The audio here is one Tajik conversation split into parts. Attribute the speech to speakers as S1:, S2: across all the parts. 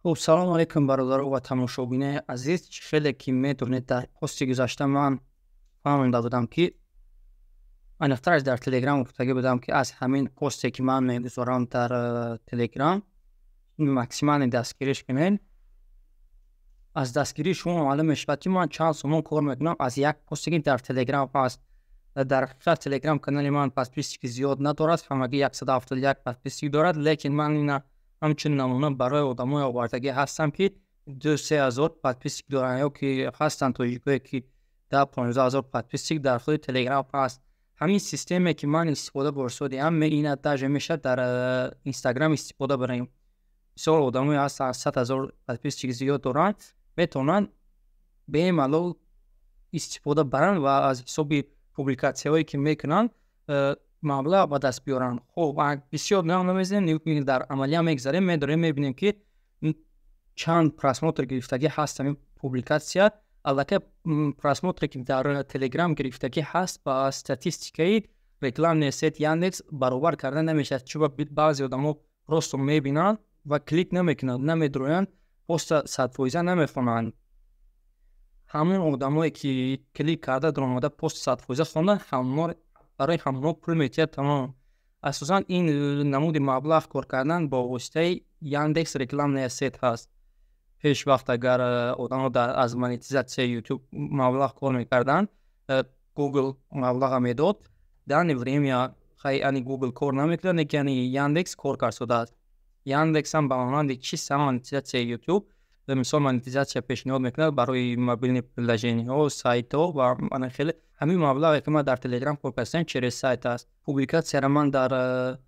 S1: Хуб, салому алейкум бародаро ва тамошобинои азиз. Хеле ки медонед, дар пости гузашта ман фаҳмонда будам, ки аниқтараш дар Телеграм гуфтагӣ будам, ки аз ҳамин посте, ки ман мегузорам дар Телеграм, максимально дастгириш кунед. Аз дастгирии шумо маълум мешавад, ки ман чанд сомон кор мекунам аз як посте, ки дар Телеграм ҳаст. Дар ҳақиқат Телеграм канали ман подписчики зиёд надорад, ҳамагӣ 171 подписчик дорад, лекин ман ина ҳамчун намуна барои одамои овардагӣ ҳастам, ки 2-3 ҳазор подписчик доранд ё ки ҳастанд тоҷикое, ки 10-15 ҳазор подписчик дар худи Телеграм ҳаст. Ҳамин системе, ки ман истифода бурсодиам, ина даже мешавад дар Инстаграм истифода барем. Мисол, одамое ҳастанд, 100 000 подписчик зиёд доранд, метавонанд бемалол истифода баранд ва аз ҳисоби публикатсияҳое, ки мекунанд, маблағ ба даст биёранд. Хуб, бисёр нам намезанем, дар амалия мегзарем, медорем, мебинем, ки чанд просмотр гирифтагӣ ҳаст ҳамин публикатсия. Аллакай просмотре, ки дар Телеграм гирифтагӣ ҳаст, ба статистикаи рекламная сеть Яндекс баробар карда намешавад, чун баъзе одамо просто мебинанд ва клик намекунанд, намедроянд, поста 100% намехонанд. Ҳамон одамое, ки клик карда даромада, пост 100% хонданд, ҳамоно барои ҳамоно пул метиҳад, тамом. Асосан ин намуди маблағ кор кардан бо воситаи Яндекс рекламная сеть ҳаст. Пеш вақт агар одамо аз монетизатсияи Ютуб маблағ кор мекарданд, Google маблаға медод. Данный время хай ани Google кор намекунад, лекин ани Яндекс кор кард. Яндексам ба монанди чиста монетизатсияи Ютуб, мисол, монетизатсия пешниҳод мекунад барои мобильный приложениҳо, сайтҳо ва ана хеле. Ҳамин маблағе, ки ман дар Телеграм кор кардам, через сайт аст. Публикатсияро ман дар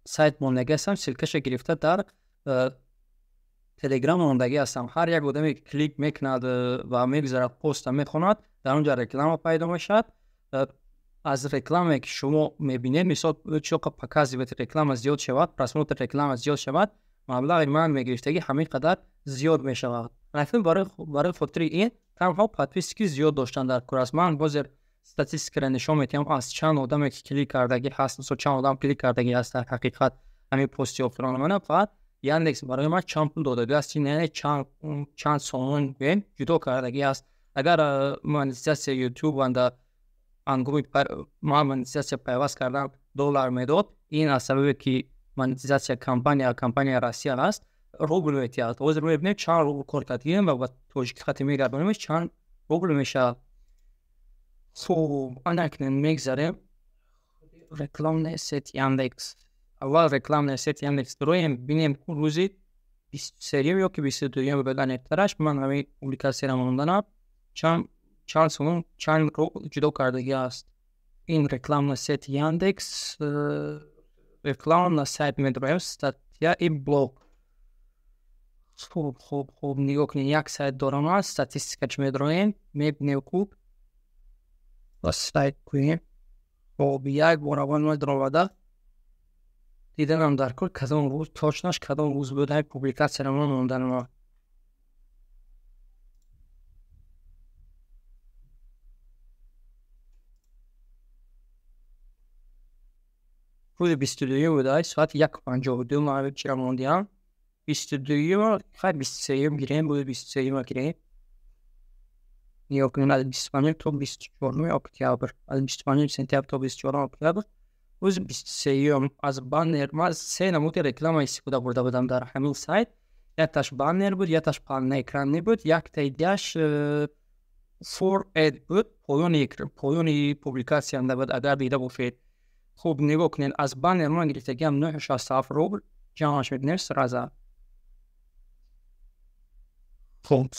S1: сайт мондагӣ ҳастам, ссылкаша гирифта дар Телеграм мондагӣ ҳастам. Ҳар як одаме, ки клик мекунад ва мегузарад, поста мехонад, дар он ҷо реклама пайдо мешавад. Аз рекламае, ки шумо мебинед, мисол, чоқа показывать реклама зиёд шавад, просмотр реклама зиёд шавад, маблағи ман мегирифтагӣ ҳамин қадар зиёд мешавад. Акнун барои хотири ин танҳо подписчики зиёд доштан дар кор аст. Ман ҳозир статистикаро нишон медиҳам, аз чанд одаме, ки клик кардагӣ ҳаст, мисол, чанд одам клик кардагӣ ҳаст дар ҳақиқат ҳамин пости охирона мана ва Яндекс барои ман чанд пул додагӣ аст, яъне чанд сомон гӯем ҷудо кардагӣ аст. Агар монетизатсия Ютуб анда ҳангоми ман монетизатсия пайваст кардан доллар медод, ин аз сабабе, ки монетизатсия компания Россия аст, рубл метиҳад. Ҳозир мебинем, чанд рубл кор кардагием ва ба тоҷики хати мегардонем, чанд рубл мешавад. Хуб, анакнун мегзарем рекламная сеть Яндекс. Аввал рекламная сеть Яндекс дроем, бинем, рӯзи 23-юм ё ки 22-юм буд аниқтараш, ман ҳамин публикатсияро монданам, чанд сомон, чанд рубл ҷудо кардагӣ аст. Ин рекламная сеть Яндекс, реклама на сайт медроем, статья и блог. Хуб, нигоҳ кунед, як сайт дорам ман, статистикаш медроем, мебинем. Хуб, ба сайт кунем. Хуб, як бор аввал ман даромада диданам дар кор, кадом рӯз точнаш, кадом рӯз буд ҳамин публикатсияро ман монданам. Рӯзи 22-юм буда, соати 1:52 ман ҳамин чиро мондиам. 22-юм, хай, 23-юм гирем, рӯзи 23-юма гирем. Нигоҳ кунед, аз 25-ум то 24-уми октябр, аз 25-уми сентябр то 24-уми октябр, рӯзи 23-юм аз баннер ман се намуди реклама истифода бурда будам дар ҳамин сайт. Якташ баннер буд, якташ полноэкранный буд, яктаи диаш for ad буд, поёни публикатсиянда буд, агар дида бошед. Хуб, нигоҳ кунед, аз баннер ман гирифтагиам 9,67 рубл. Ҷамъаш мекунем сразу. Хуб,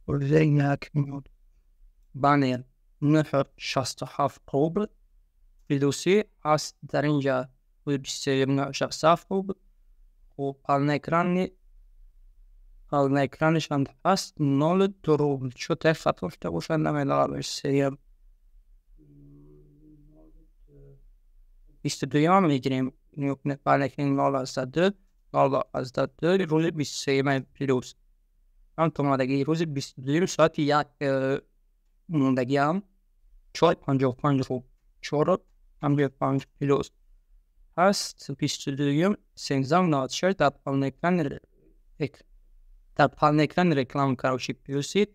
S1: як минут. Баннер 9,67 рубл плюси ҳаст дар инҷа, рӯзи 23-юм 9,67 рубл. Хуб, полноэкранишам ҳаст 0,2 рубл. Чо та хато шуда бошад, намедонам. Сеюм, 22-юм мегирем. Нигоҳ кунед, полноэкран 0,2, 0,2, рӯзи 23-юм плюс ҳам омадагӣ. Рӯзи 22-юм соати 1 мондагиам 4,55 рубл, 4,55 плюс ҳаст. 22-юм 13:96 дар полноэкран. Дар полноэкранный реклама, короче, плюси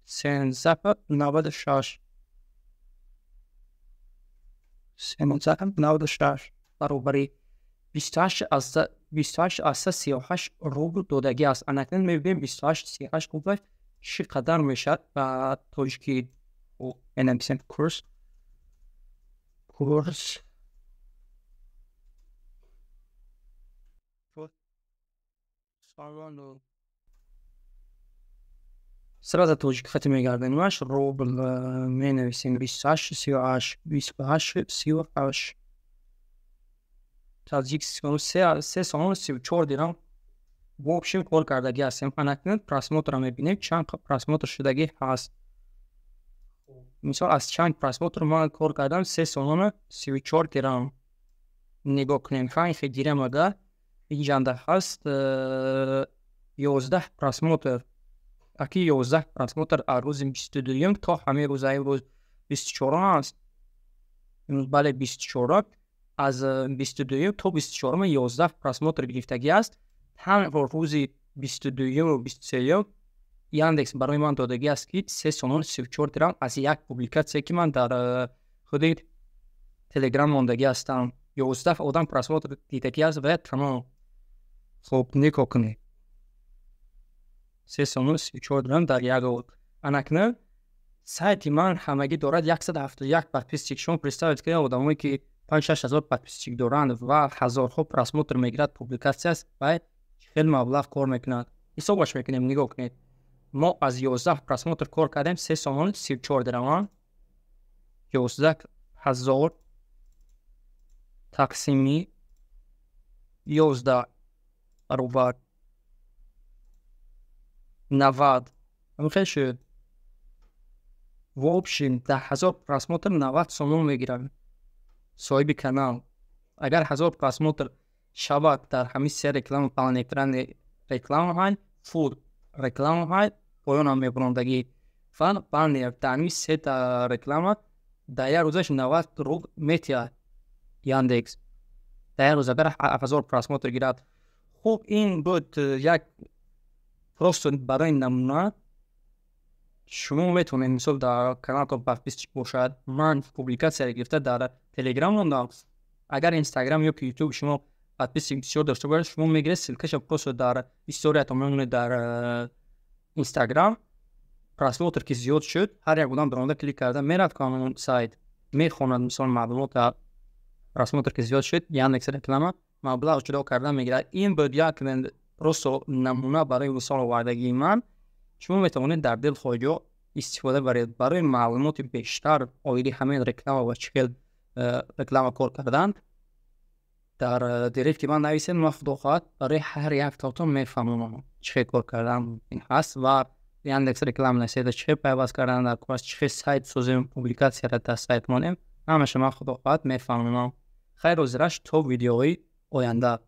S1: 13,96, 13,96 баробари 28,38 рубл додагӣ аст. Анакнун мебинем, 28,38 рубл чӣ қадар мешавад ба тоҷикӣ. Менависем курс сразу тоҷик хати мегардонимаш. Рубл менависем 28,38, 28,38 таҷик, 3 сомон 34 дирам в общем кор кардагӣ ҳастем. Анакнун просмотрро мебинем, чанд просмотр шудагӣ ҳаст. Мисол, аз чанд просмотр ман кор кардам 3 сомону 34 дирам. Нигоҳ кунем, панҷ дирам ага инҷанда ҳаст, 11 просмотр. Аки 11 просмотр аз рӯзи 22-юм то ҳамин рӯза. Имрӯз 24-ум аст, бале, 24-ум. Аз 22-юм то 24-уми 11 просмотр гирифтагӣ аст. Танҳо рӯзи 22-юму 23-юм Яндекс барои ман додагӣ аст, ки 3 сомону 34 дирам аз як публикатсия, ки ман дар худи Телеграм мондагӣ ҳастам. 11 одам просмотр дидагӣ аст ва тамом. Хуб, нигоҳ кунед, 3 сомону 34 дирам дар як рӯз. Анакнун сайти ман ҳамагӣ дорад 171 подписчик. Шумо представить кунед, одамое ки 5-6 ҳазор подписчик доранд ва ҳазорҳо просмотр мегирад публикатсияст ва хеле маблағ кор мекунад. Ҳисобаш мекунем, нигоҳ кунед, мо аз 11 просмотр кор кардем 3 сомону 34 дирам. 11 000 тақсими 11 баробар 90. Хел шуд. В общем, 10 000 просмотр 90 сомон мегирад соҳиби канал. Агар 1000 просмотр шавад дар ҳамин се реклама, полноэкранный реклама ҳай, фуд реклама ҳай, поёнам мебурондагӣ ва баннер, дар ҳамин сета реклама дар як рӯзаш 90 рубл метиҳад Яндекс дар як рӯз, агар 1000 просмотр гирад. Хуб, ин буд як просто барои намуна. Шумо метавонед, мисол, дар каналтон подписчик бошад, ман публикатсияро гирифта дар Телеграм мондам. Агар Инстаграм ё ки Ютуб шумо подписчик бисёр дошта бошад, шумо мегиред, ссылкаша просто дар историятон мемонед дар Инстаграм. Просмотр ки зиёд шуд, ҳар як одам даромада, клик карда мерад ҳамон сайт, мехонад, мисол, маълумота. Просмотр ки зиёд шуд, Яндекс Реклама маблағ ҷудо карда мегирад. Ин буд як просто намуна барои мисол овардагии ман. Шумо метавонед дар дилхоҳ ҷо истифода баред. Барои маълумоти бештар оиди ҳамин реклама ва чӣ хел реклама кор кардан, дар директи ман нависед. Ман, худо хоҳад, барои ҳар яктотон мефаҳмонам, чӣ хел кор кардан ҳаст ва Яндекс Реклама сайта чӣ хел пайваст кардан дар кор, чӣ хел сайт созем, публикатсияро дар сайт монем. Ҳамаша ман, худо хоҳад, мефаҳмонам. Хайр, ҳозираш то видеои оянда.